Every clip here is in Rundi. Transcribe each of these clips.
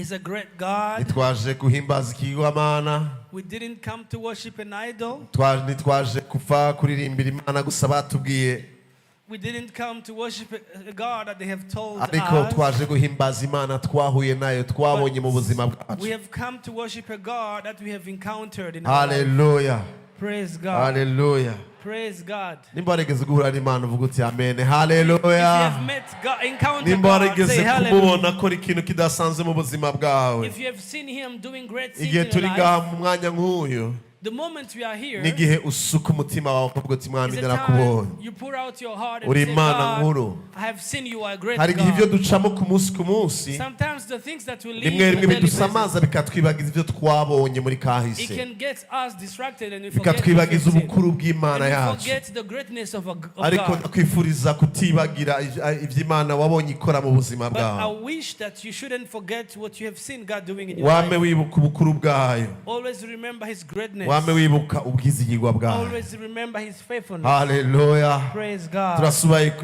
He's a great God. Ntitwaje guhimbaza ikigwamana. We didn't come to worship an idol. Ntitwaje kuva kuririmbira Imana gusa batubwiye. We didn't come to worship a God that they have told Ariko us. twaje guhimbaza Imana twahuye nayo, twabonye mu buzima bwacu. We have come to worship a God that we have encountered in our life. Haleluya. Praise God. Haleluya. Praise God. Nimba warigeze guhura n'Imana, uvuga uti amen. If you Haleluya. have met God, encountered Nimba God, warigeze say hallelujah. kumubona akora ikintu kidasanzwe mu buzima bwawe, If you have seen Him doing great things igihe in your turi life, ngaha mu mwanya nk'uyu, the moment we are here, n'igihe usuka umutima wawe ukavuga uti: "Mwami, is a narakubonye. time you pour out your heart and Uri say, Imana 'God, nkuru.'" I have seen you are a great Hari igihe ibyo God." ducamo ku munsi ku munsi, Sometimes the things that we live rimwe on a rimwe daily basis, bidusamaza, bikatwibagiza ibyo twabonye muri it kahise, can get us distracted and we forget what bikatwibagiza we've seen. ubukuru bw'Imana And we yacu. forget the greatness of Ariko God. ndakwifuriza kutibagira iby'Imana wabonye ikora mu buzima But I bwawe. wish that you shouldn't forget what you have seen God doing in your Wame life. wibuka ubukuru bwayo. Always remember His greatness. Wame wibuka ubwizigirwa bwayo. Always remember His faithfulness. Haleluya. Praise God.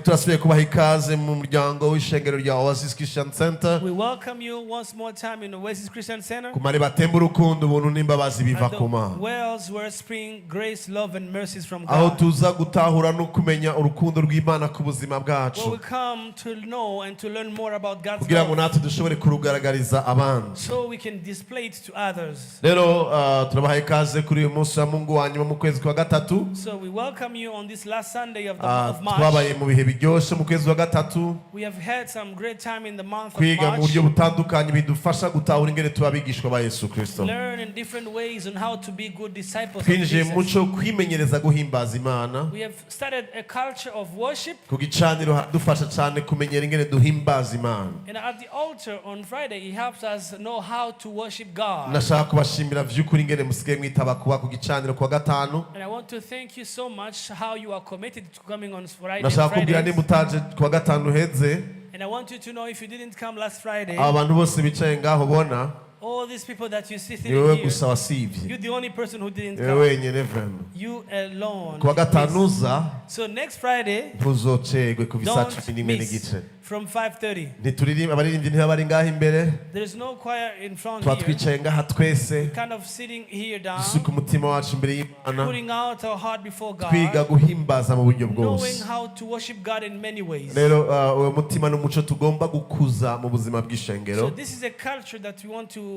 Turasubiye kubaha ikaze mu muryango w'ishengero rya Oasis Christian Center, We welcome you once more time in the Oasis Christian Center. ku mariba atemba urukundo, ubuntu n'imbabazi biva At the ku Mana, wells where spring grace, love, and mercies from aho God. tuza gutahura no kumenya urukundo rw'Imana ku buzima Where bwacu, we come to know and to learn more about God's kugira ngo love natwe dushobore kurugaragariza abandi. so we can display it to others. Rero turabaha ikaze kuri uyu munsi wa Mungu wa nyuma mu kwezi kwa gatatu. So we welcome you on this last Sunday of March. Twabaye mu bihe biryoshye mu kwezi kwa gatatu, We have had some great time in the month of kwiga mu March. buryo butandukanye bidufasha gutahura ingene tuba abigishwa ba Yesu Kristo. Learn in different ways on how to be good disciples of Twinjiye mu Jesus. muco wo kwimenyereza guhimbaza Imana. We have started a culture of worship. Ku gicaniro haradufasha cyane kumenyera ingene duhimbaza Imana. And at the altar on Friday, it helps us know how to worship God. Ndashaka kubashimira vy'ukuri ingene musigaye mwitaba kuba ku gicaniro kuwa gatanu. And I want to thank you so much how you are committed to coming on Friday. Ndashaka kubwira Fridays. nimba utaje kuwa gatanu heze, And I want you to know if you didn't come last Friday, aba bantu bose bicaye ngaho ubona, all these people that you see ni sitting wowe here, gusa wasivye. you're the only person who didn't Ni wowe come. wenyene vraiment. You alone. Kuwa gatanu uza, So next Friday, ntuzocegwe kuva isaa don't 11 miss n'igice. from 5:30. Ntituririmba, abaririmbyi ntibaba ngaho imbere. There is no choir in front Tuba here. twicaye ngaha twese, Kind of sitting here down, dusuka umutima wacu imbere y'Imana, putting out our heart before twiga God, guhimbaza mu buryo knowing bwose. how to worship God in many ways. Rero uwo mutima n'umuco tugomba gukuza mu buzima bw'ishengero. So this is a culture that we want to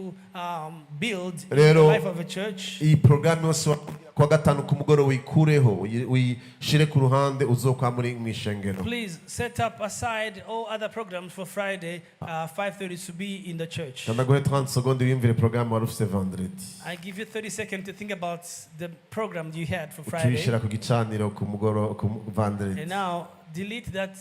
build in the Rero, life of a church. iyi porogaramu yose kuwa gatanu ku mugoroba uyikureho, uyishire ku ruhande, uzokwa muri mu ishengero. Please set up aside all other programs for Friday, 5:30 to be in the church. Ndaguhe 30 secondes wiyumvire porogaramu wari ufise vendredi. I give you 30 seconds to think about the program you had for Friday. Ucuyishira ku gicaniro ku mugoroba ku vendredi. And now delete that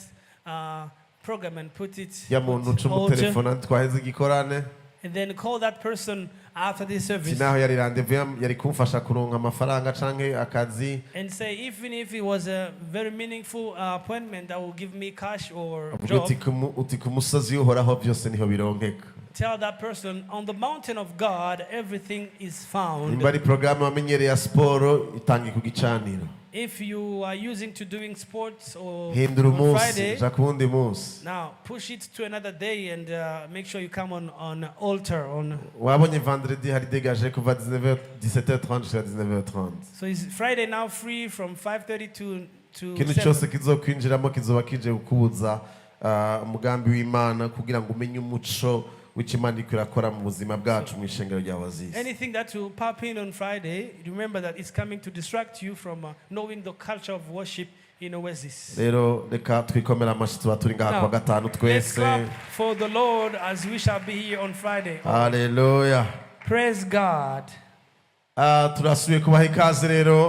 program and put it Ya muntu put uca altar, umutelefona twaheze igikorane, and then call that person after this service sinaho yari rendez-vous yari kumfasha kuronka amafaranga canke akazi, and say, even if it was a very meaningful appointment that will give me cash or avuga job, uti uti ku musozi uhoraho byose niho bironkeka. Tell that person, on the mountain of God everything is found. Nimba ari porogaramu wamenyereye ya siporo, itange ku gicaniro. If you are using to doing sports or Hindura on umunsi, Friday, ja ku wundi munsi. now push it to another day and make sure you come on altar on. Wabonye vendredi hari dégagé kuva 19 17h30 jusqu'à 19h30. So is Friday now free from 5:30 to Ikintu 7? cyose kizokwinjiramo kizoba kije kukubuza umugambi w'Imana kugira ngo umenye umuco w'icyo Imana iriko irakora mu buzima bwacu mu ishengero rya Oasis. Anything that will pop in on Friday, remember that it's coming to distract you from knowing the culture of worship in Oasis. Rero reka twikomera amashyi tuba turi ngaha kuwa gatanu Let's twese. Clap for the Lord as we shall be here on Friday. Haleluya. Praise God. Turasubiye kubaha ikaze rero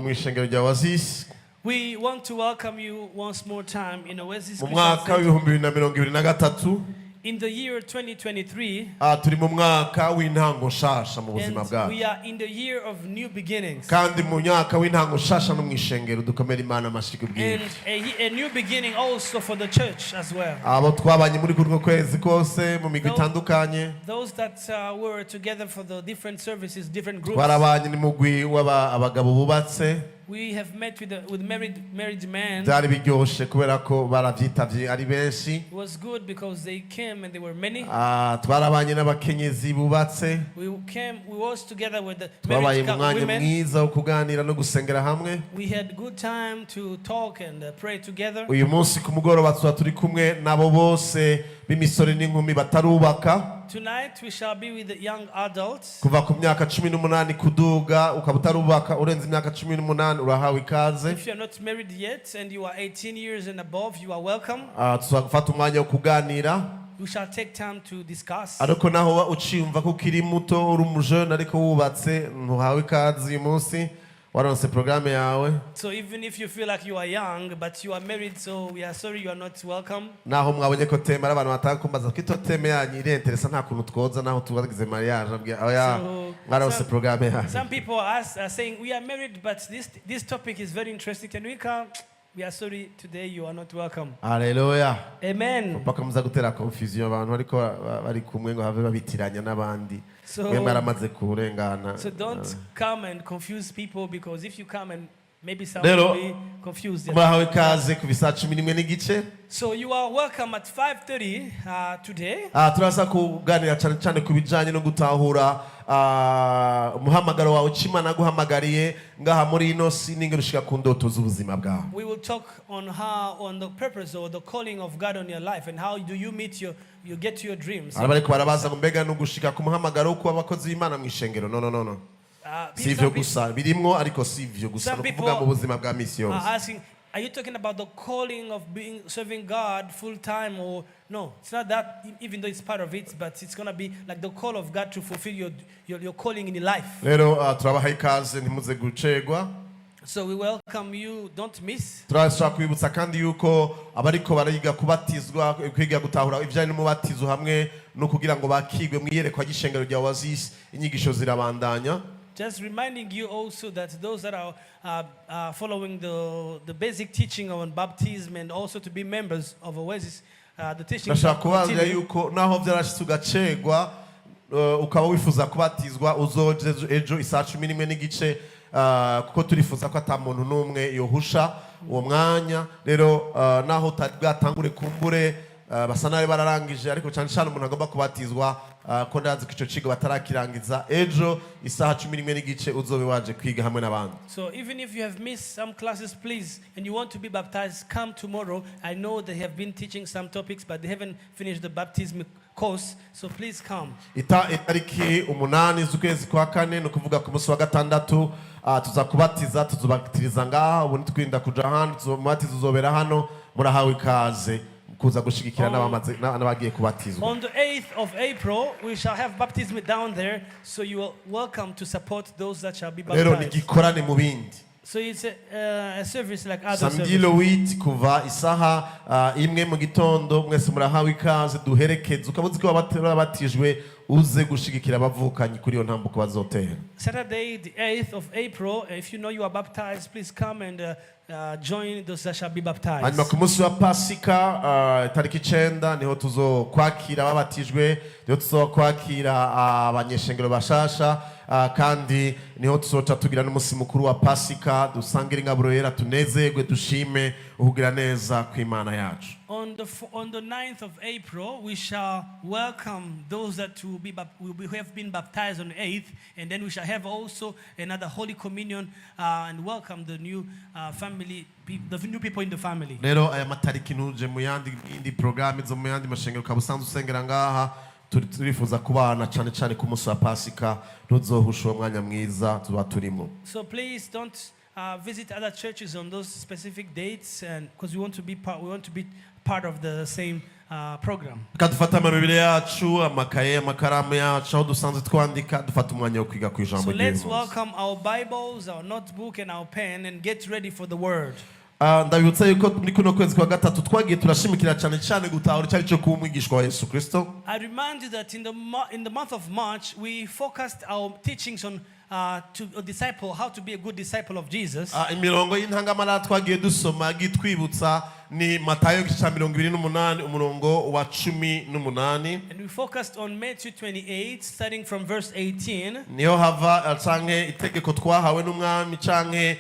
mu ishengero rya Oasis We want to welcome you once more time in Oasis mu Christian mwaka Center. wa 2023. In the year 2023, Turi mu mwaka w'intango nshasha mu buzima and bwacu. We are in the year of new beginnings. Kandi mu myaka w'intango nshasha no mu ishengero, dukomere Imana amashyi And bw'ibyo. a new beginning also for the church as well. Abo twabanye muri kuno kwezi kose mu migwi itandukanye, Those that were together for the different services, different groups, twarabanye n'umugwi w'abagabo bubatse. We have met with married men. Byari biryoshe kubera ko baravyitavye ari benshi. It was good because they came came and there were many. Ah, twarabanye n'abakenyezi bubatse. We came, we was together with the Twabaye married mu mwanya women. mwiza wo kuganira no gusengera hamwe. We had good time to talk and pray together. Uyu munsi ku mugoroba tuba turi kumwe nabo bose b'imisore n'inkumi batarubaka. Tonight we shall be with the young adults. Kuva ku myaka 18 kuduga, ukaba utarubaka, urenze imyaka 18, urahawe ikaze. If you are not married yet and you are 18 years and above, you are welcome. Ah, tuzafata umwanya wo kuganira. We shall take time to discuss. Ariko naho uba uciyumva ko ukiri muto, uri umujene ariko wubatse, ntuhawe ikaze uyu munsi, waronse porogaramu yawe. So even if you feel like you are young, but you are married, so we are sorry, you are not welcome. Naho mwabonye ko thème ari abantu batanga kumbaza ko ito thème yanyu irenteresa, nta kuntu twoza naho tubagize mariage, abwira oya, mwaronse porogaramu yanyu. Some people are saying, "We are married, but this topic is very interesting. Can we come?" We are sorry, today you are not welcome. Haleluya. Amen. Paka muza gutera confusion abantu ariko bari kumwe ngo have babitiranya n'abandi. Mwe mwaramaze kurengana. So don't come and confuse people, because if you come and maybe some Rero, will be confused. murahawe ikaze ku bisaha 11:30. So you are welcome at 5:30 today. Ah, turaza kuganira cyane cyane ku bijyanye no gutahura umuhamagaro wawe, icyo Imana yaguhamagariye ngaha muri ino si n'ingero ushika ku ndoto z'ubuzima bwawe. We will talk on the purpose or the calling of God on your life and how do you meet your you get to your dreams. Hari abariko barabaza ngo mbega ni ugushika ku muhamagaro wo kuba abakozi b'Imana mu ishengero? No, no, no, no. Si ivyo Some people gusa birimwo, ariko si ivyo gusa, Some ni ukuvuga people mu buzima bwa misi yose. are asking, "Are you talking about the calling of being serving God full time or no?" It's not that, even though it's part of it, but it's gonna be like the call of God to fulfill your calling in your life. Rero turabaha ikaze, ntimuze gucegwa. So we welcome you. Don't miss. Turashobora kwibutsa kandi yuko abariko bariga kubatizwa, kwiga gutahura ibijyanye n'umubatizo hamwe no kugira ngo bakigwe mu iyerekwa ry'ishengero rya Oasis, inyigisho zirabandanya. Just reminding you also that those that are following the basic teaching on baptism and also to be members of Oasis, the teaching Ndashaka kubabwira continue. yuko naho byarashitse ugacegwa, ukaba wifuza kubatizwa, uzoje ejo isaha 11:30, kuko turifuza ko ata muntu n'umwe yohusha uwo mwanya. Rero naho utari bwatangure, kumbure basa nabi bararangije, ariko cyane cyane umuntu agomba kubatizwa, ko ndazi ko ico cigo batarakirangiza, ejo isaha 11:30 uzobe waje kwiga hamwe n'abandi. So even if you have missed some classes, please, and you want to be baptized, come tomorrow. I know they have been teaching some topics, but they haven't finished the baptism course. So please come. Itariki 8 z'ukwezi kwa kane, ni ukuvuga ku munsi wa gatandatu, tuza kubatiza, tuzubatiriza ngaha ubu, ntitwirinda kuja ahandi. Umubatizo uzobera hano. Murahawe ikaze kuza gushigikira n'abagiye kubatizwa. On the 8th of April, we shall have baptism down there. So you are welcome to support those that shall be Rero ni baptized. gikorane mu bindi. So it's a service like other Samedi services. le 8 kuva isaha 1 mu gitondo, mwese murahawe ikaze duherekeze. Ukaba uzi ko wabatijwe, uze gushigikira abavukanyi kuri iyo ntambuko bazotera. Saturday, the 8th of April, if you know you are baptized, please come and join those that shall be baptized. Hanyuma ku munsi wa Pasika, tariki 9, niho tuzokwakira ababatijwe, niho tuzokwakira abanyeshengero bashasha, kandi niho tuzoca tugira n'umunsi mukuru wa Pasika, dusangire ingaburo yera, tunezerwe, dushime ukugira neza kw'Imana yacu. On the 9th of April, we shall welcome those that who have been baptized on the 8th, and then we shall have also another Holy Communion and welcome the new family, the new people in the family. Rero aya matariki ntuje mu yandi yindi porogaramu zo mu yandi mashengero ukaba usanzwe usengera ngaha. Turifuza kubana cyane cyane ku munsi wa Pasika, ntuzohushe uwo mwanya mwiza tuba turimo. So please don't visit other churches on those specific dates, and because we want to be part of the same program. Reka dufate amabibiri yacu, amakaye, amakaramu yacu, aho dusanzwe twandika, dufate umwanya wo kwiga ku ijambo So ry'uyu let's munsi. welcome our Bibles, our notebook, and our pen, and get ready for the word. Ah, ndabibutsa yuko muri kuno kwezi kwa gatatu twagiye turashimikira cyane cyane gutahura icyo ari cyo kuba umwigishwa wa Yesu Kristo. I remind you that in the month of March, we focused our teachings on to a disciple, how to be a good disciple of Jesus. Ah, imirongo y'intangamara twagiye dusoma yagiye twibutsa ni Matayo igice cya 28, umurongo wa 18. And we focused on Matthew 28, starting from verse 18. Niyo hava canke itegeko twahawe n'umwami canke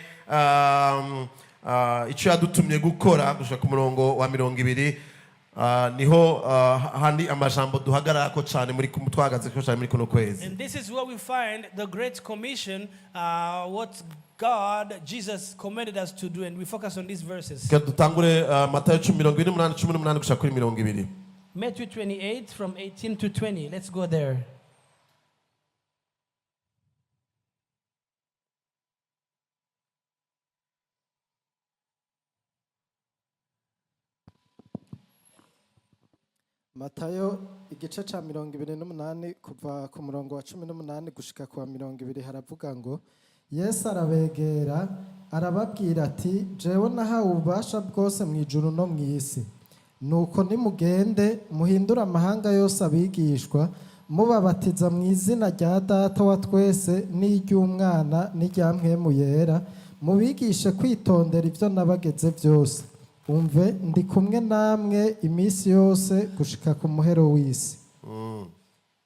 icyo yadutumye gukora gushika ku murongo wa 20. Ah, niho ah, handi amajambo duhagararako cyane muri twahagaze ko cyane muri kuno kwezi. And this is where we find the Great Commission, what God, Jesus commanded us to do, and we focus on these verses. Reka dutangure ah, Matayo 10:28 18 gushika kuri 20. Matthew 28 from 18 to 20. Let's go there. Matayo igice cya 28 kuva ku murongo wa 18 gushika ku wa 20 haravuga ngo: Yesu arabegera arababwira ati: "Jewe nahawe ububasha bwose mu ijuru no mu isi. Nuko nimugende muhindure amahanga yose abigishwa, mubabatiza mu izina rya Data wa twese n'iry'Umwana n'irya Mpwemu Yera, mubigishe kwitondera ibyo nabageze byose. Umve, ndi kumwe namwe iminsi yose gushika ku muhero w'isi."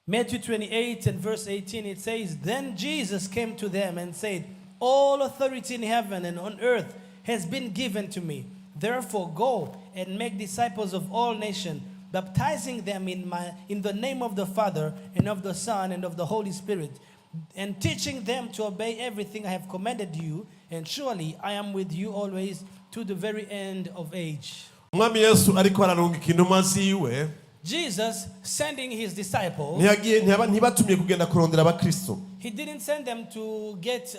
Matthew 28 and verse 18, it says, "Then Jesus came to them and said, 'All authority in heaven and on earth has been given to me. Therefore, go and make disciples of all nations, baptizing them in the name of the Father and of the Son and of the Holy Spirit, and teaching them to obey everything I have commanded you. And surely I am with you always to the very end of age.'" Umwami Yesu ariko ararungika intumwa ziwe. Jesus sending his disciples, Ntiyagiye ntibatumye kugenda kurondera abakristo he didn't send them to get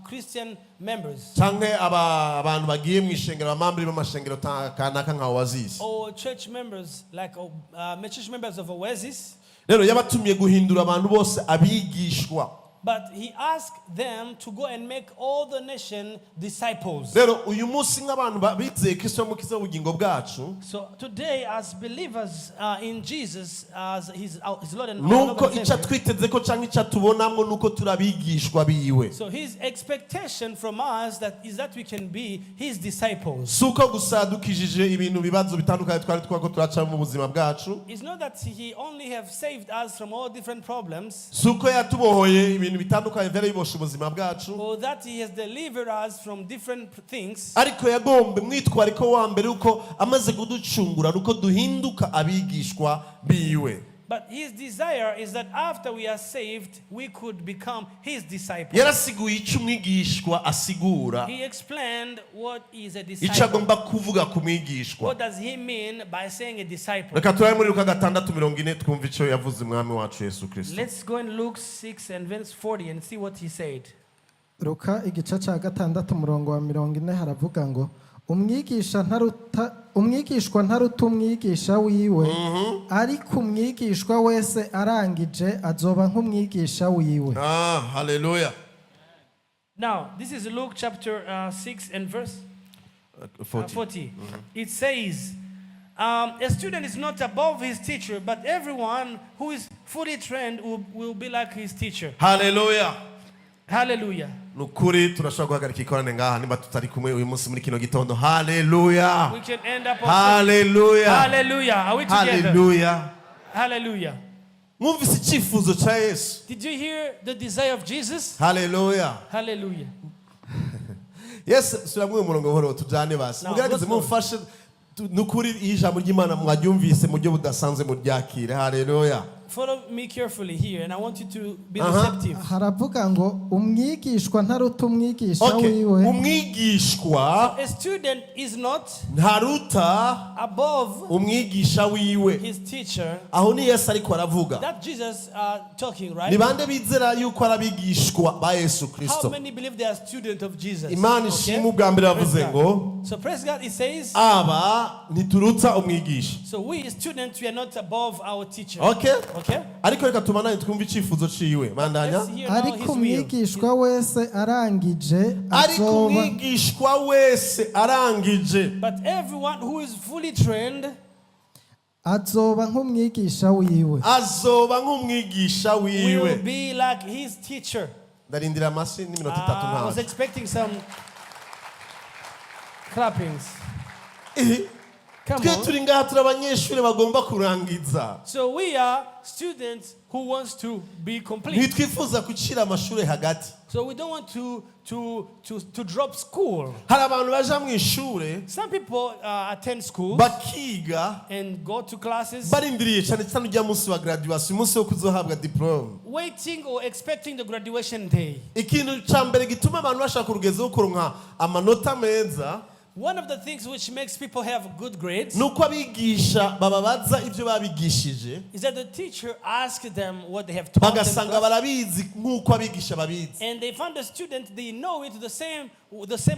Christian members canke abantu bagiye mu ishengero abamambiri b'amashengero kanaka nka Oasis. Or church members like church members of Oasis, Rero yabatumye guhindura abantu bose abigishwa. But he asked them to go and make all the nation disciples. Rero uyu munsi nk'abantu bizeye Kristo mukiza w'ubugingo bwacu, So today, as believers in Jesus as his Lord and our Lord nuko and icyo Savior, atwiteze ko cyangwa icyo atubonamo nuko turi abigishwa biwe. So his expectation from us that is that we can be his disciples. Si uko gusa dukijije ibintu bibazo bitandukanye twari twako turacamo mu buzima bwacu. It's not that he only have saved us from all different problems, Si uko yatubohoye ibintu bitandukanye byari biboshe ubuzima bwacu, or that he has delivered us from different things. ariko yagombe mwitwariko wa mbere uko amaze kuducungura nuko duhinduka abigishwa biwe. But his desire is that after we are saved, we could become his disciples. Yarasiguye icyo umwigishwa asigura, He explained what is a icyo disciple. agomba kuvuga ku mwigishwa. What does he mean by saying a disciple? Reka turabe muri Luka 6:40 twumve icyo yavuze umwami wacu Yesu Kirisito. Let's go in Luke 6 and verse 40 and see what he said. Luka igice cya 6 umurongo wa 40 haravuga ngo: "Umwigisha ntaruta umwigishwa ntaruta umwigisha wiwe, ariko umwigishwa wese arangije azoba nk'umwigisha wiwe." Ah, haleluya. Now, this is Luke chapter 6 and verse 40. 40. It says, "A student is not above his teacher, but everyone who is fully trained will be like his teacher." Haleluya. Hallelujah. Ni ukuri turashobora guhagarika ikorane ngaha niba tutari kumwe uyu munsi muri kino gitondo. Haleluya. We can end up. Haleluya. Hallelujah. Are we together? Haleluya. Hallelujah. Mwumvise icyifuzo cya Yesu? Did you hear the desire of Jesus? Haleluya. Hallelujah. Yesu subiramwo uyu murongo buhoro tujyane basi. Now, Mugerageze go slow. mumfashe ni ukuri iyo ijambo ry'Imana mwaryumvise mu buryo budasanzwe muryakire. Haleluya. Follow me carefully here, and I want you to be receptive. Haravuga ngo: "Umwigishwa ntaruta umwigisha Okay. wiwe, Umwigishwa A student is not ntaruta above umwigisha wiwe. His teacher. Aho ni Yesu ariko aravuga. That Jesus talking, right? Ni bande bizera yuko ari abigishwa ba Yesu How Kristo? Many believe they are students of Jesus? Imana ishimwe ubwa mbere Praise yavuze God. ngo So praise God, it says, aba ntiturutsa umwigisha. So we students, we are not above our teacher. Okay. Okay? Ariko reka tumanane twumve icyifuzo ciwe. Bandanya. Let's hear now ariko his will. umwigishwa wese arangije Ariko azoba umwigishwa wese arangije But everyone who is fully trained azoba nk'umwigisha wiwe." azoba nk'umwigisha wiwe. Will be like his teacher. Ndarindira amasi n'iminota 3. I was Ntaje. Expecting some clappings. Eh, Come Twe on. turi ngaha turi abanyeshuri bagomba kurangiza. So we are students who wants to be complete. Ntitwifuza gucira amashuri hagati. So we don't want to drop school. Hari abantu baja mu ishure Some people attend school bakiga and go to classes barindiriye cyane cyane ujya munsi wa graduation, umunsi wo kuzohabwa diplôme. Waiting or expecting the graduation day. Ikintu cya mbere gituma abantu bashaka urugezo rwo kuronka amanota meza One of the things which makes people have good grades ni uko abigisha bababaza ibyo babigishije is that the teacher asks them what they have taught them bagasanga class, barabizi nk'uko abigisha babizi. And they found the student, they know it the same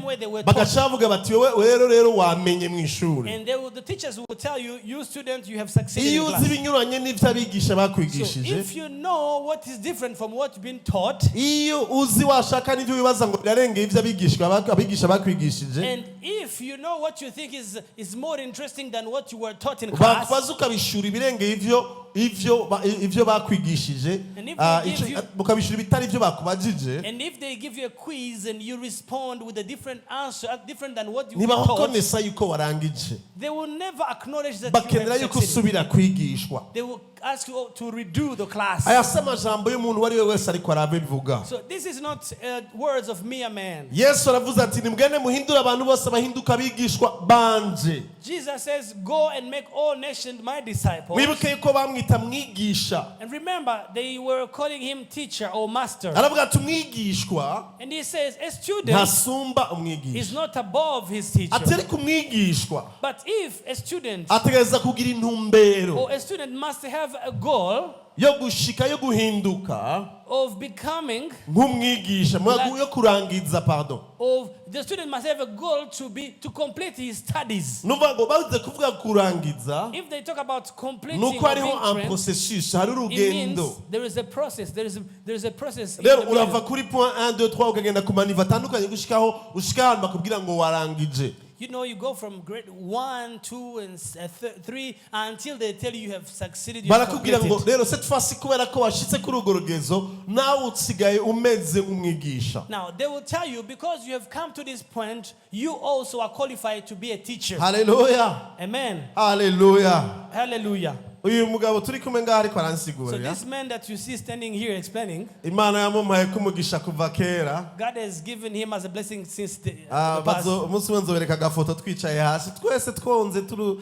way they were taught. Bagaca bavuga bati wowe rero rero wamenye mu ishuri. And the teachers will tell you, "You student, you have succeeded Iyo in uzi class." ibinyuranye n'ibyo abigisha So bakwigishije, if you know what is different from what you've been taught, iyo uzi washaka n'ibyo wibaza ngo birarengeye ibyo abigisha bakwigishije, and if you know what you think is more interesting than what you were taught in class, bakubaza ukabishura ibirengeye ivyo bakwigishije, And if ah, they give ukabishura ibitari ibyo bakubajije, and if they give you a quiz and you respond with a different answer, different than what you were taught, ntibakonesa yuko warangije. They will never acknowledge that you Bakenera have yuko succeeded. usubira kwigishwa. They will ask you to redo the class. Aya si amajambo y'umuntu uwo ari we wese ariko arabivuga. So this is not words of mere man. Yesu aravuze ati nimugende muhindure abantu bose bahinduka abigishwa banje. Jesus says, "Go and make all nations my disciples." Mwibuke yuko bamwita mwigisha. And remember, they were calling him teacher or master. Aravuga ati umwigishwa And he says, a student ntasumba umwigisha. Is not above his teacher. Ati ariko umwigishwa But if a student ategereza kugira intumbero or a student must have a goal yo gushika yo guhinduka of becoming, nk'umwigisha yo kurangiza, pardon. Of the student must have a goal to complete his studies. Nuvuga ngo bavuze kuvuga kurangiza If they talk about completing nuko or hariho being un trained, processus, hari it urugendo. Means there is a process. There is a process in Rero the urava middle. Kuri point 1 2 3 ukagenda ku ma niveaux atandukanye gushikaho ushika ahantu bakubwira ngo warangije. You go from grade 1, 2, and 3 until they tell you you have succeeded. You have Barakubwira ngo completed. rero cette fois kubera ko washitse kuri urwo rugezo nawe usigaye umeze nk'umwigisha. Now, they will tell you because you have come to this point, you also are qualified to be a teacher. Haleluya. Amen. Haleluya. Hallelujah. Uyu mugabo turi kumwe ngaho ariko So, aransigurira, this man that you see standing here explaining, Imana yamumpaye kumugisha kuva kera. God has given him as a blessing since Ah, the past. umunsi umwe nzobereka agafoto twicaye hasi twese twonze two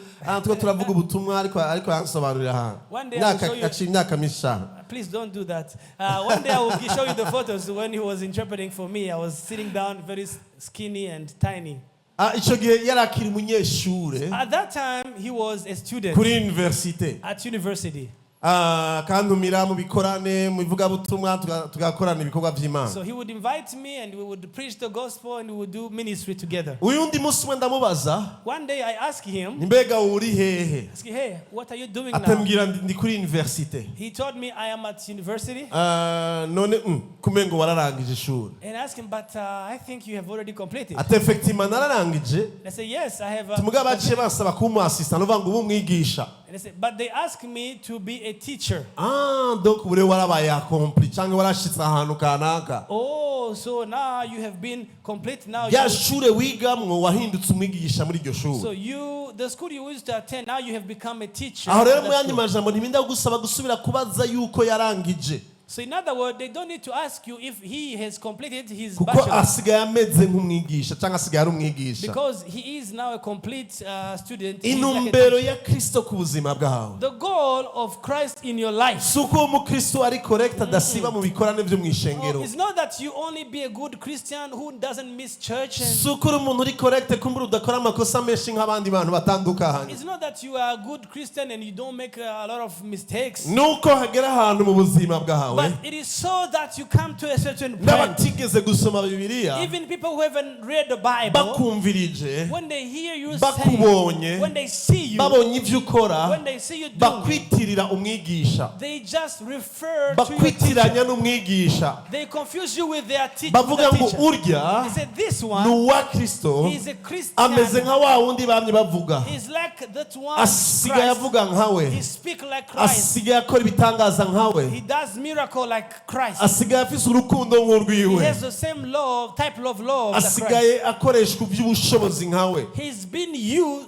turavuga ubutumwa ariko yansobanurira ahantu. One day I will show you- Aciye imyaka myinshi cyane. Please don't do that. One day I will show you the photos when he was interpreting for me. I was sitting down very skinny and tiny. Ah, icyo gihe yari akiri umunyeshure At that time, he was a student kuri université. At university. Ah, akantumira mu bikorane mu ivugabutumwa tugakorana ibikorwa by'Imana. So he would invite me and we would preach the gospel and we would do ministry together. Uyundi munsi umwe ndamubaza, One day I asked him, ni mbega uri hehe? Asked, "Hey, what are you doing now?" Atambwira ndi kuri université. He told me, "I am at university." Ah, none kumengo wararangije ishuri. And I asked him, "But I think you have already completed." Ati effectivement nararangije. I said, "Yes, I have." Mugabo baciye bansaba kuba umu assistant uvuga ngo ube umwigisha. And I said, "But they asked me to be a teacher." Ah, donc ubu rero warabaye accompli cyangwa warashitse ahantu kanaka. Oh, so now you have been complete. Now Rya you, shure wigamwo wahindutse umwigisha muri iryo so shure. you, the school you used to attend, now you have become a teacher Aho at rero that mu yandi school. majambo ntibinda gusaba gusubira kubaza yuko yarangije. So in other words, they don't need to ask you if he has completed his Kuko bachelor asigaye ameze nk'umwigisha cyangwa asigaye ari umwigisha. Because he is now a complete student. He is like a Intumbero ya Kristo ku buzima bwawe The goal of Christ in your life. Si uko uwo mukristo ari correct adasiba mu bikorane byo mu ishengero. It's not that you only be a good Christian who doesn't miss church. And Si uko uri umuntu uri correct kumbura udakora amakosa menshi nk'abandi bantu batandukanye. It's not that you are a good Christian and you don't make a lot of mistakes. Nuko hagera ahantu mu buzima bwawe But it is so that you come to a certain point. N'abatigeze gusoma Bibiliya Even people who haven't read the Bible, bakumvirije when they hear you say, bakubonye when they see you, babonye ibyo ukora when they see you doing, bakwitirira umwigisha they just refer to your teacher. bakwitiranya n'umwigisha They confuse you with their bavuga the ngo teacher. urya They say, "This ni one, uwa Kristo he's a Christian. Ameze nka wa wundi bamye bavuga He's like that one asigaye Christ. avuga nkawe He speak like Christ. asigaye akora ibitangaza nkawe He does miracles miracle like Christ. Asigaye afise urukundo He nk'urwiwe. has the same love, type of love that Christ. Asigaye akoreshwa iby'ubushobozi nkawe. He's been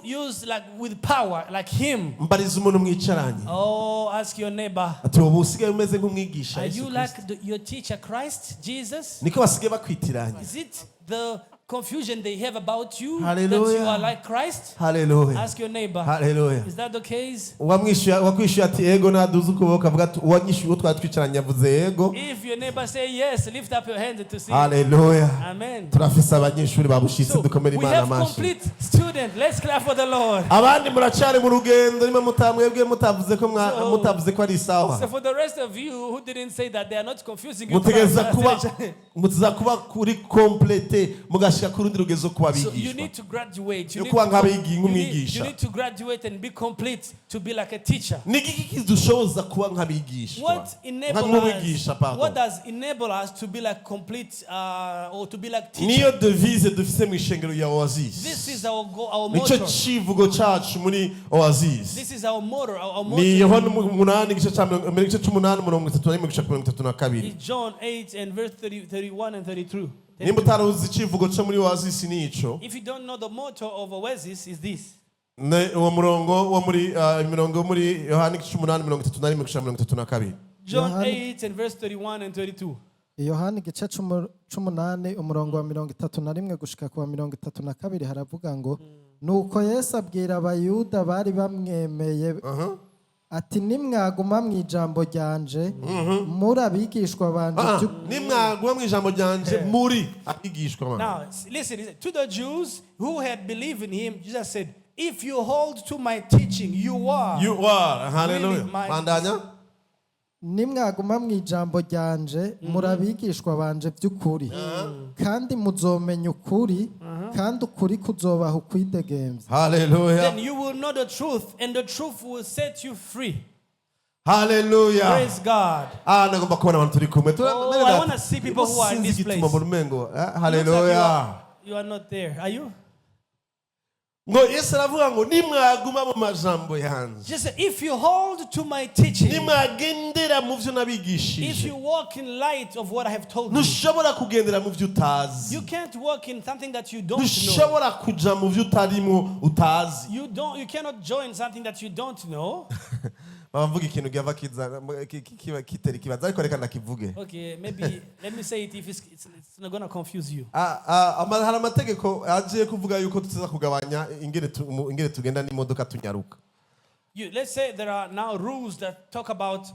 used like with power, like him. Mbariza umuntu mwicaranye. Oh, ask your neighbor. Ati ubu usigaye umeze nk'umwigisha Are Yesu you Kristo. like your teacher, Christ Jesus? Niko basigaye bakwitiranya. Is it the confusion they have about you that Hallelujah. you are like Christ? Haleluya. Ask your neighbor. Haleluya. Is that the case? Uwamwishuye uwakwishuye ati ego naduze ukuboko avuga ati uwanyishuye uwo twari twicaranye yavuze yego. If your neighbor say yes, lift up your hand to see. Haleluya. Amen. Turafise abanyeshuri babushitse. So Dukomere we Imana have amashi. complete student. Let's clap for the Lord. Abandi muracari mu rugendo nimwe mutamwebwe mutavuze ko mutavuze ko ari sawa. So for the rest of you who didn't say that, they are not confusing you. Mutegereza kuba muteza kuba kuri complète mugashika ku rundi rugezo kuba So you abigishwa. need to graduate. Yo kuba nk'umwigisha. You need to graduate and be complete to be like a teacher. Ni iki kidushoboza kuba nk'abigishwa? What enable Nk'umwigisha, us? pardon. What does enable us to be like complete or to be like teacher? Niyo devise dufise mu ishengero ya Oasis. This is our goal, our Nicyo motto. civugo cacu muri Oasis. This is our motto, our motto. Ni Yohana 8 igice ca igice c'umunani umurongo 31 gushika 32. It's John 8 and verse 30, 31 and 32. Nimba utaruzi icivugo co muri Oasis nico. If you don't know, the motto of Oasis is this. Uwo murongo wo muri imirongo yo muri Yohana igice c'umunani 31 gushika 32. John Yohana- 8 and verse 31 and 32. Yohani igice c'umunani umurongo wa 31 gushika ku wa 32 haravuga ngo nuko Yesu abwira Abayuda bari bamwemeye ati nimwaguma mu ijambo ryanje muri abigishwa banje Nimwaguma mu ijambo ryanje muri abigishwa banje. Now, listen, he said, to the Jews who had believed in him, Jesus said, "If you hold to my teaching, you are." You are, hallelujah. Really my- Bandanya. Nimwaguma mu ijambo ryanje muri abigishwa banje by'ukuri kandi muzomenya ukuri kandi ukuri kuzobaha ukwidegembya. Hallelujah. Then you will know the truth, and the truth will set you free. Hallelujah. Praise God. Ah, nagomba kubona abantu turi kumwe. Oh, I wanna see people who are in this Sinzi igituma place. mbona umengo, Looks like hallelujah. you are not there. Are you? Ngo Yesu aravuga ngo nimwaguma mu majambo yanje. Just say, if you hold to my teaching, Nimwagendera mu vyo if nabigishije. you walk in light of what I have told you, Ntushobora kugendera mu vyo utazi. you can't walk in something that you don't know. Ntushobora kuja mu vyo utarimo utazi. You don't. You cannot join something that you don't know. Baba mvuga ikintu giava kiza kitera ikibazo ariko reka ndakivuge. Okay, maybe let me say it if it's not gonna confuse you. Hari amategeko aje kuvuga yuko tuza kugabanya ingene tugenda n'imodoka tunyaruka. Let's say there are now rules that talk about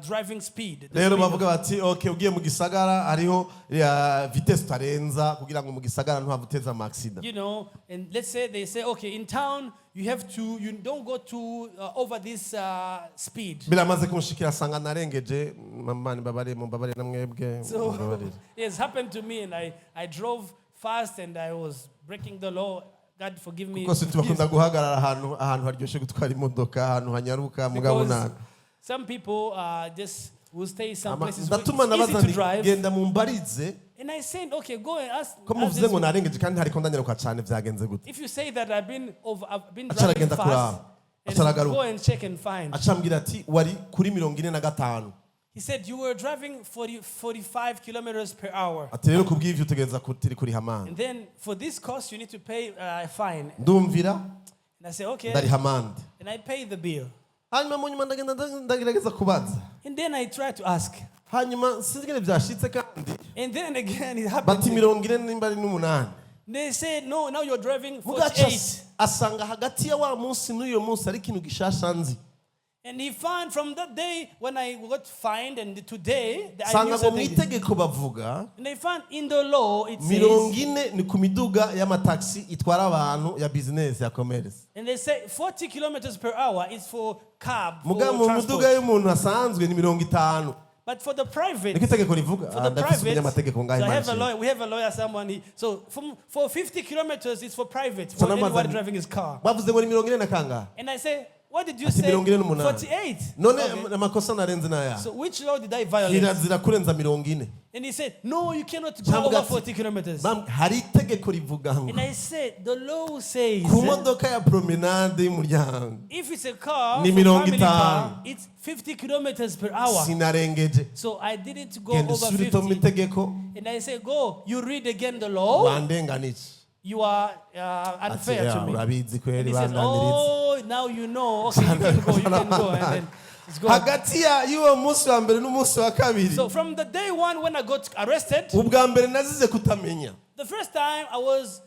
driving speed. The Rero speed bavuga bati okay ugiye mu gisagara hariho ya vitesse utarenza kugira ngo mu gisagara ntuhave uteza ama accident. And let's say they say, okay, in town you don't go to over this speed. Biramaze kunshikira asanga narengeje mama mbabarire mumbabarire na mwebwe So mumbabarire. it has happened to me, and I drove fast and I was breaking the law. God forgive me. Kuko si tubakunda guhagarara ahantu haryoshe gutwara imodoka ahantu hanyaruka mugabo Because ntabwo. some people just will stay some places where Ndatuma it's easy nabaza to nti drive. genda mumbarize And I said, okay, go and ask. ko ask muvuze this ngo narengeje kandi hariko ndanyaruka cyane byagenze gute. If you say that I've been Aca driving aragenda fast, kuraba. and Aca aragaruka. go and check and find. Acambwira ati wari kuri 45. He said you were driving 40, 45 kilometers per hour. Ati rero kubw'ivyo utegereza kuriha amande. And then for this cost, you need to pay a fine. Ndumvira And I said, okay. ndariha amande. And I paid the bill. Hanyuma mu nyuma ndagenda ndagerageza kubaza. And then I tried to ask. Hanyuma sinzi ingene vyashitse kandi And then again, it happened. bati 48 nimba ari n'umunani. They said, no, now you're driving Mugaca 48. asanga hagati ya wa munsi n'uyo munsi ari ikintu gishasha nzi. And he found from that day when I got fined and today, I Sanga knew ngo mu something. itegeko bavuga And they found in the law, it mirongo says, ine ni ku miduga y'amataxi itwara abantu ya business ya commerce. And they say 40 kilometers per hour is for cab, for Muga mu miduga transport. y'umuntu asanzwe ni 50. But for the private, Niko itegeko rivuga. for the Ndafise private, umunyamategeko so ngaho I Imana have a ishimwe. lawyer, we have a lawyer, someone. So for 50 kilometers, it's for private, So for namaze anyone nti- driving his car. Bavuze ngo ni 40 na kangahe? And I say, What did you Ati say? 48. 48. None Okay. amakosa narenze n'aya So which law did I violate? Kirazira kurenza 40. And he said, "No, you cannot go Cyangwa over ati, 40 kilometers." Hari itegeko rivuga ngo And I said, "The law says ku modoka ya promenade y'umuryango if it's a car, ni for mirongo family itanu. car, it's 50 kilometers per hour." Sinarengeje. So I didn't go Genda over usubire utome 50. itegeko. And I said, "Go, you read again the law. Wandenganije. You are Ati, unfair "Ya, to me." urabizi kweli And he says, bandaniriza. "Oh, now you know. Okay, you can go, you can go." And then it's go. Hagati ya y'uwo munsi wa mbere n'umunsi wa kabiri, So from the day one when I got arrested, ubwa mbere nazize kutamenya, the first time I was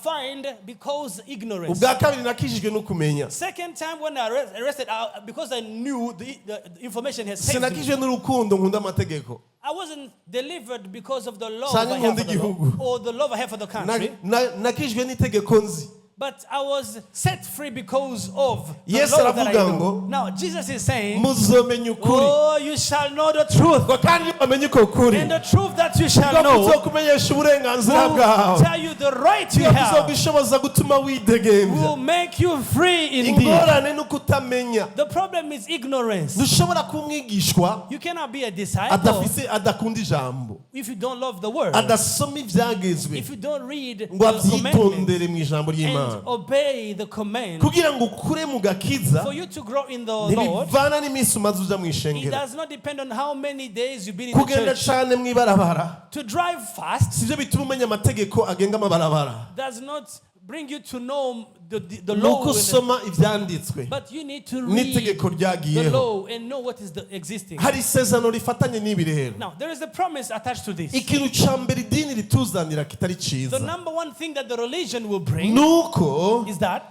fined because ignorance. Ubwa kabiri nakijijwe no kumenya. Second time when I arrested, because I knew the information has saved me. Sinakijwe n'urukundo nkunda amategeko. I wasn't delivered because of the love Canke I have nkunda for the law, igihugu. Or the love I have for the Na- country, nakijijwe n'itegeko nzi. But I was set free because of the Yesu law that I aravuga know. ngo, Now Jesus is saying, muzomenya ukuri, "Oh, you shall know the truth, ngo kandi bamenye uko kuri and the truth that you shall ngo know kuzokumenyesha uburenganzira will bwawe, tell you the right you have, kuzogushoboza gutuma widegembya. Will make you free indeed." Ingorane ni ukutamenya. The problem is ignorance. Ntushobora kuba umwigishwa You cannot be a disciple adafise adakunda ijambo, if you don't love the word, adasoma ibyagezwe if you don't read ngo the commandments abyitondere mu ijambo ry'Imana. And obey the command. Kugira ngo ukure mu gakiza For you to grow in the Lord, ntibivana n'iminsi umaze uja mu it ishengero. Does not depend on how many days you've been in the Kugenda church. cane mu ibarabara To drive fast sivyo bituma umenya amategeko agenga amabarabara, does not bring you to know the ni law. uko usoma ivyanditswe But you need to read n'itegeko the ryagiyeho. Law and know what is the existing. Hari isezerano rifatanye n'ibi rero. Now, there is a promise attached to this. Ikintu ca mbere idini rituzanira kitari The ciza number one thing that the religion will bring ni uko is that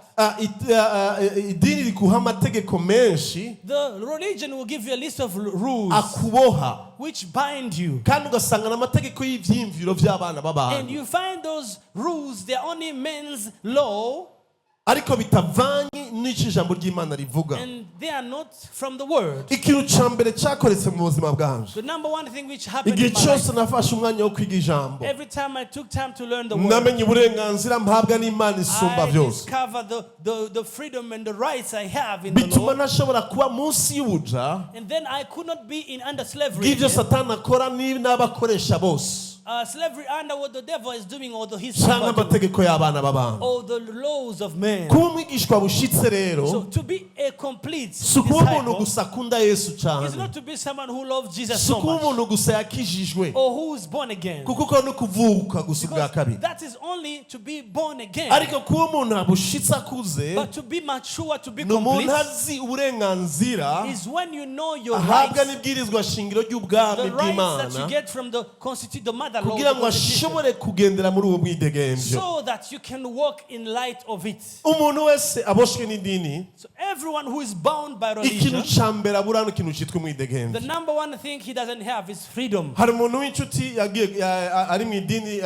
idini rikuha amategeko menshi the religion will give you a list of rules akuboha, which bind you. Kandi ugasanga n'amategeko y'ivyiyumviro vy'abana And b'abantu, you find those rules, they're only men's law ariko bitavanye n'icyo ijambo ry'Imana rivuga. And they are not from the word. Ikintu ca mbere cyakoretse mu buzima bwanje, The number one thing which happened igihe in my life, cyose nafashe umwanya wo kwiga ijambo, every time I took time to learn the word, namenye uburenganzira mpabwa n'Imana isumba I byose, discovered the freedom and the rights I have in the bituma Lord. ntashobora kuba munsi y'ubuja And then I could not be in under slavery bw'ibyo again. Satani akora n'abakoresha bose, Slavery under what the devil is doing or the his cyangwa people do, amategeko y'abana b'abantu. Or the laws of men. Kuba umwigishwa bushitse rero So to be a complete si ukuba umuntu disciple gusa akunda Yesu is cyane, not to be someone who loves Jesus si so ukuba much umuntu gusa yakijijwe, or who is born again. kuko uko ni ukuvuka gusa ubwa Because kabiri, that is only to be born again. Ariko kuba umuntu abushitse akuze But to be mature, to be ni umuntu complete, azi uburenganzira is when you know your ahabwa rights, n'ibwirizwa shingiro ry'ubwami the rights that you bw'Imana, get from the constitution, the mother law, kugira the ngo constitution, ashobore kugendera muri uwo mwidegemvyo. So that you can walk in light of it. Umuntu wese aboshwe n'idini, So everyone who is bound by ikintu religion, ca mbere abura ni ikintu citwa umwidegemvyo. The number one thing he doesn't have is freedom. Hari umuntu w'inshuti yagiye ari mu idini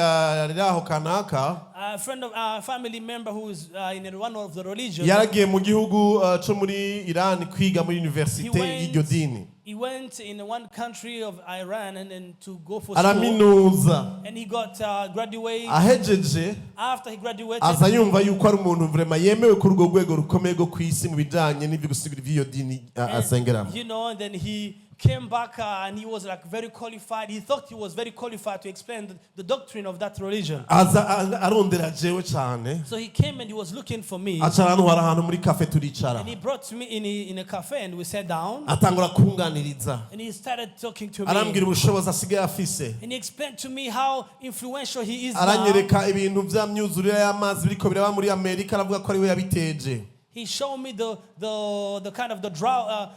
riri aho kanaka. A friend of a family member who is in one of the religions, Yaragiye mu gihugu co muri Iran kwiga muri he universite y'iryo dini. He went in one country of Iran and then to go for school. Araminuza. And he got graduate. Ahejeje, After he graduated, aza yumva yuko ari umuntu vraiment yemewe kuri urwo rwego rukomeye rwo ku isi mu bijanye n'ibyo gusigura ivy'iyo dini asengeramo. And then he came back and he was like very qualified. He thought he was very qualified to explain the doctrine of that religion. Aza arondera jewe cane. So he came and he was looking for me. Aca arantwara ahantu muri kafe turicara. And he brought me in a cafe and we sat down. Atangura kunganiriza. And he started talking to Arambwira me. Ubushobozi asigaye afise. And he explained to me how influential he is now. Aranyereka ibintu vya myuzurire y'amazi biriko biraba muri Amerika, aravuga ko ariwe yabiteje. He showed me the kind of the drought,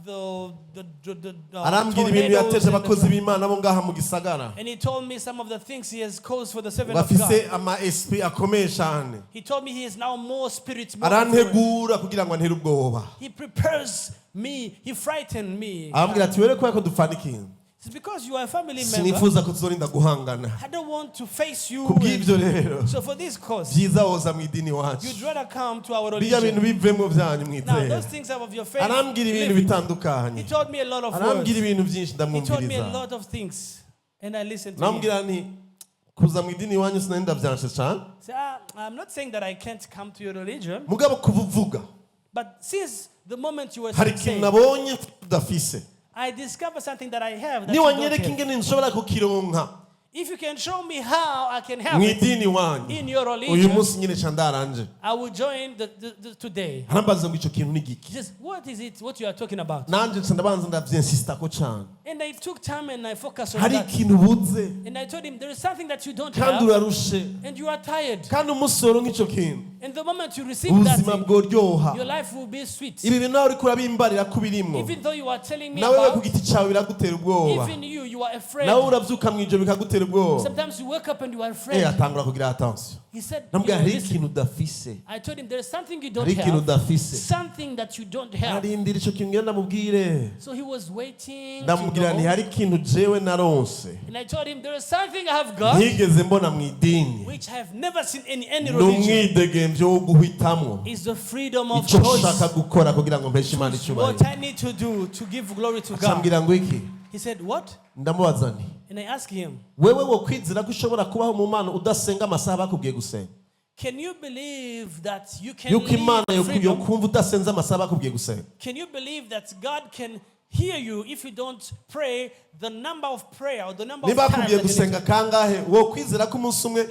the Arambwira ibintu tornadoes yateje and abakozi b'Imana bo ngaha mu gisagara, and he told me some of the things he has caused for the servant of bafise God. Ama esprit akomeye cyane. He told me he is now more spirit, more influence. Arantegura kugira ngo antere ubwoba. He prepares me. He frightened me. Arambwira ati were kubera ko dupfana ikintu, It's because you are a family member. sinifuza ko tuzorinda guhangana. I don't want to face you. Kubw'ibyo rero, So for this cause, byiza woza mu idini iwacu, you'd rather come to our bijya bintu religion. bivemo byanyu Now, mwitera. those things out of your faith. Arambwira ibintu Leave it. bitandukanye. He told me a lot of Arambwira words. ibintu byinshi, He told me a ndamwumviriza. Lot of things. And I listened to him. Namubwira nti kuza mu idini iwanyu sinari ndavyanshe cane, Say, "Ah, I'm not saying that I can't come to your religion, mugabo kuva uvuga but since the moment you were Hari ikintu saying, nabonye udafise. I discovered something that I have that you don't Niwanyereka have. ingene nshobora kukironka If you can show me how I can have mu it idini wanyu, in your uyu religion, munsi nyine ca ndaranje. I will join today. Arambaza ngo ico kintu ni giki? Just what is it? What you are talking about? Nanje nca ndabanza ndavyinsistako cane. And I took time and I focused on Hari that. ikintu ubuze And I told him there is something that you don't kandi have urarushe, and you are tired. kandi umunsi woronka ico kintu, And the moment you receive that ubuzima thing, bworyoha. your life will be sweet. Ibi bintu nawe uriko urabimbarira ko ubirimwo, Even though you are telling me nawe we ku about, giti cyawe biragutera ubwoba, even you are afraid. nawe uravyuka mw'ijoro bikagutera ubwoba. Sometimes you wake up and you are Eh, afraid. atangura kugira attention. He said, you Namubwira know, hari listen. ikintu udafise, I told him there is something you don't hari ikintu have. udafise. Something that you don't have. Arindira ico kintu ngenda ndamubwire. So he was waiting to Ndamubwira nti know. hari ikintu jewe naronse And I told him there is something I have got ntigeze mbona mu idini, which I have never seen in any ni religion. umwidegemvyo wo guhitamwo Is the freedom of ico nshaka choice. gukora kugira ngo mpeshe Imana What icyubahiro. I need to do to give glory to God. Acambwira ngo iki? He said, "What?" Ndamubaza nti And I asked him, wewe wokwizera ko ushobora kubaho mu Mana udasenga amasaha bakubwiye gusenga? "Can you believe that you can Yuko live Imana freedom? yokumva udasenze amasaha bakubwiye gusenga? Can you believe that God can hear you if you don't pray the number of prayer or the number of Niba times bakubwiye that you need gusenga to?" kangahe, wokwizera ko umunsi umwe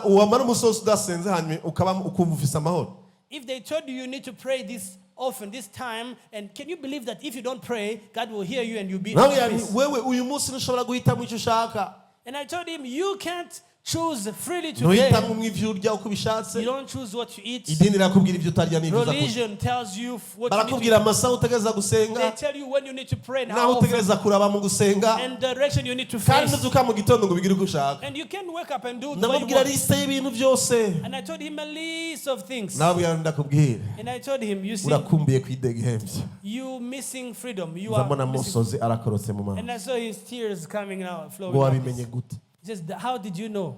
wamara umunsi wose udasenze hanyuma ukaba ukumva ufise amahoro? If they told you you need to pray this often, this time, and can you believe that if you don't pray, God will hear you and you'll be Nawe at yani peace? wewe uyu munsi ntushobora guhitamo icyo ushaka. And I told him, you can't choose freely today. Ntuhitamo mu ivyo urya uko ubishatse. You don't choose what you eat. Idini rirakubwira ibyo utarya n'ibyo uza kurya. Religion tells you what you need to Barakubwira amasaha utegereza They gusenga, tell you when you need to pray and n'aho how often, utegereza kuraba mu gusenga, and direction you need to kandi face. ntuzuka mu gitondo ngo ubigire uko ushaka. And you can wake up and do the way you Ndamubwira want. liste y'ibintu byose. And I told him a list of things. Nababwira ndakubwira, And I told him, you see, urakumbiye kwidegembya. you missing freedom. You Nza are mbona missing. amosozi arakorotse mu maso. And I saw his tears coming out, Ngo flowing out. wabimenye gute? He says, "How did you know?"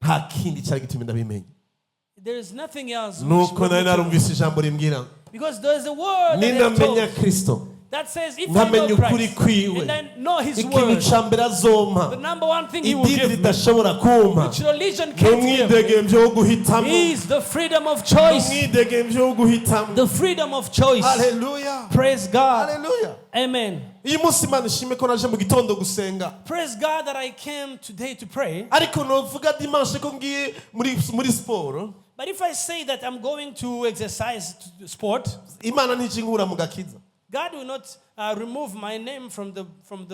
Nta kindi cyari gituma ndabimenya, There is nothing else which nuko brought nari me to- narumvise ijambo rimbwira, Because there is a word that they ninamenya told Kristo, that says, if I nkamenya know ukuri Christ kwiwe, and I know His ikintu word, ca mbere azompa, the number one thing He will idini give me, ridashobora kumpa, which religion ni can't give me, umwidegemvyo wo guhitamo. is the freedom of choice. Umwidegemvyo wo guhitamo. The freedom of choice. Haleluya. Praise God. Haleluya. Amen. Uyu munsi Imana ishime ko naje mu gitondo gusenga. Praise God that I came today to pray. Ariko novuga dimanche ko ngiye muri siporo, But if I say that I'm going to exercise to sport, Imana ntikinkura mu gakiza. God will not remove my name from the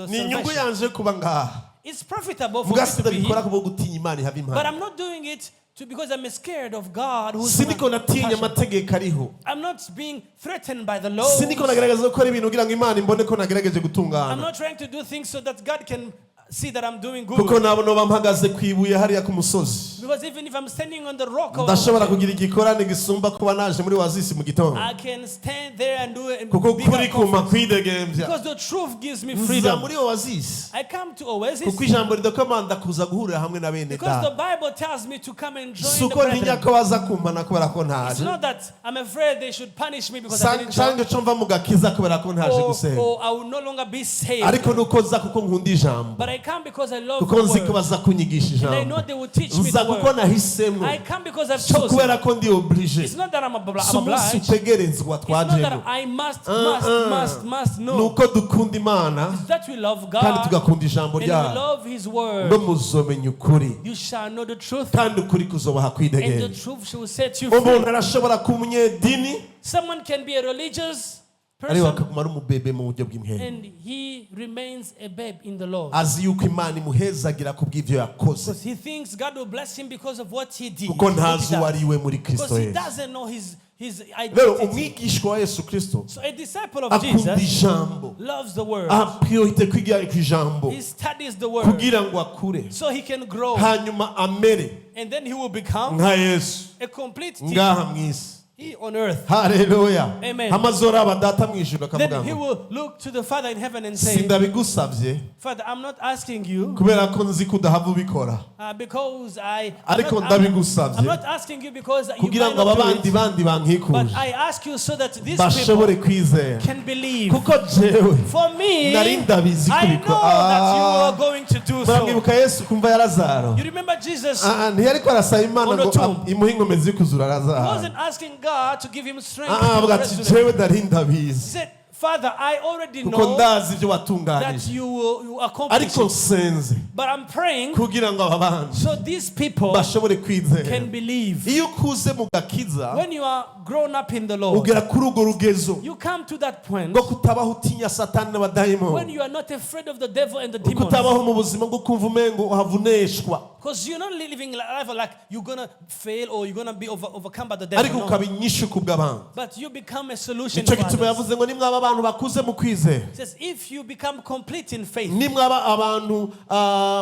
Ni inyungu salvation. yanje kuba ngaha. It's profitable for Muga me to be sindabikora here, kubwo gutinya Imana ihava but impano. I'm not doing it because I'm scared of God. Who's Siniko my natinya passion. amategeko ariho. I'm not being threatened by the law. Siniko nagerageza gukora ibintu kugira ngo Imana imbone ko nagerageje I'm gutungana. not trying to do things so that God can see that I'm doing Kuko good. nabo noba mpagaze ku ibuye hariya ku musozi, Because even if I'm standing on the rock, ndashobora kugira igikorane gisumba kuba naje muri Oasis mu gitondo. I can stand there and do it. And Kuko bigger kuri kumpa conference. kwidegembya. Because the truth gives me Nza freedom. muri Oasis I come to Oasis kuko ijambo ridakomanda kuza guhurira hamwe na bene because the data. Bible tells me to come and Si join the uko ntinya brethren. ko baza kumpana kubera ko It's ntaje, not that I'm afraid they should punish me because I didn't join, canke co mva mu gakiza kubera ko ntaje gusenga, or I will no longer be saved. ariko nuko nza kuko nkunda ijambo, But I come because I love kuko the nzi ko word. baza kunyigisha And I know ijambo. they will teach me Nza the kuko word. nahisemo, I come because I've si chosen. kubera ko ndi oblige. It's not that I'm Si umunsi obliged. utegerezwa It's not that twajemo, I must, must, must, must. No. nuko dukunda Imana It's that we love kandi God tugakunda ijambo and we ryayo. love His word. Ngo muzomenya ukuri, You shall know the truth, kandi ukuri kuzobaha and the kwidegemvya. truth shall set you free. Umuntu arashobora kuba umunyedini Someone can be a religious ariko person akaguma ari umubebe mu buryo bw'impemu. and he remains a babe in the Lord. Azi yuko Imana imuhezagira ku bw'ibyo yakoze, Because he thinks God will bless him because of what he did. kuko what he ntazi uwo does. ari we muri Kristo Because he Yesu. doesn't know his Rero identity. umwigishwa wa Yesu Kristo So a disciple of akunda Jesus ijambo, loves the word. aha priorite kwigira ku ijambo He studies the word kugira ngo akure, so he can grow. hanyuma amere And then he will become nka Yesu a complete teacher ngaha mu isi. here on earth. Haleluya. Amen. Amazora data mu ijuru akavuga Then he ngo will look to the Father in heaven and say, sindabigusabye Father, I'm not asking you kubera ko nzi ko udahava ubikora, because I'm ariko not, I'm, ndabigusabye I'm not asking you because you kugira might ngo aba not do bandi it, bandi but bankikuje I ask you so that these people bashobore kwizera, can believe. kuko jewe For me, nari ndabizi I know kubikora. that you Ah. are going to do do so. Muramwibuka Yesu kumva ya Lazaro? You remember Jesus Ah, ah, ntiyariko arasaba Imana on the ngo tomb. Imuhe inkomezi yo kuzura Lazaro. Wasn't asking God to give him strength Ah, ah, to avuga ati, resurrect. "Jewe nari He ndabizi said, "Father, I already kuko know ndazi ibyo that watunganije, you accomplish ariko it. nsenze But I'm praying kugira ngo aba bandi so these people bashobore kwizera." can believe." Iyo ukuze mu gakiza, When you are grown up in the Lord, ugera kuri urwo rugezo you come to that point rwo kutabaho utinya Satani when n'abadayimoni, you are not afraid of the devil and the demons. kutabaho mu buzima bwo kumva umengo uhavuneshwa, Because you're not living life like you're gonna fail or you're gonna be overcome by the devil. ariko No. ukaba inyishu ku bw'abandi. But you become a solution Nicyo for gituma others. yavuze ngo nimwaba abantu bakuze mu kwizera, It says, if you become complete in faith, nimwaba abantu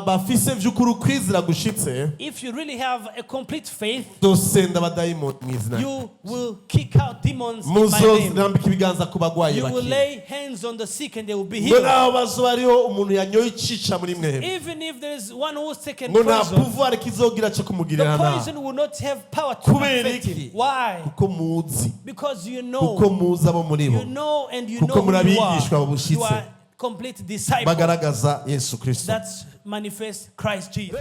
bafise vy'ukuri ukwizera gushitse, if you really have a complete faith, dosenda abadayimoni mu izina, you will kick out demons in my name. muzorambika ibiganza ku bagwayi You will bakira. lay hands on the sick and they will be Ngo healed. naho bazoba hariho umuntu yanyoye icica muri mwebwe, Even if there is one who's taken ngo nta poison, pouvoir kizogira cyo the kumugirira nabi. poison will not have power to Kubera affect him. iki? Why? Kuko muzi, Because you kuko know, muzi abo muri bo you know, and you kuko know who muri you are. abigishwa bushitse You are complete disciple bagaragaza Yesu Kristo. that manifests Christ Jesus.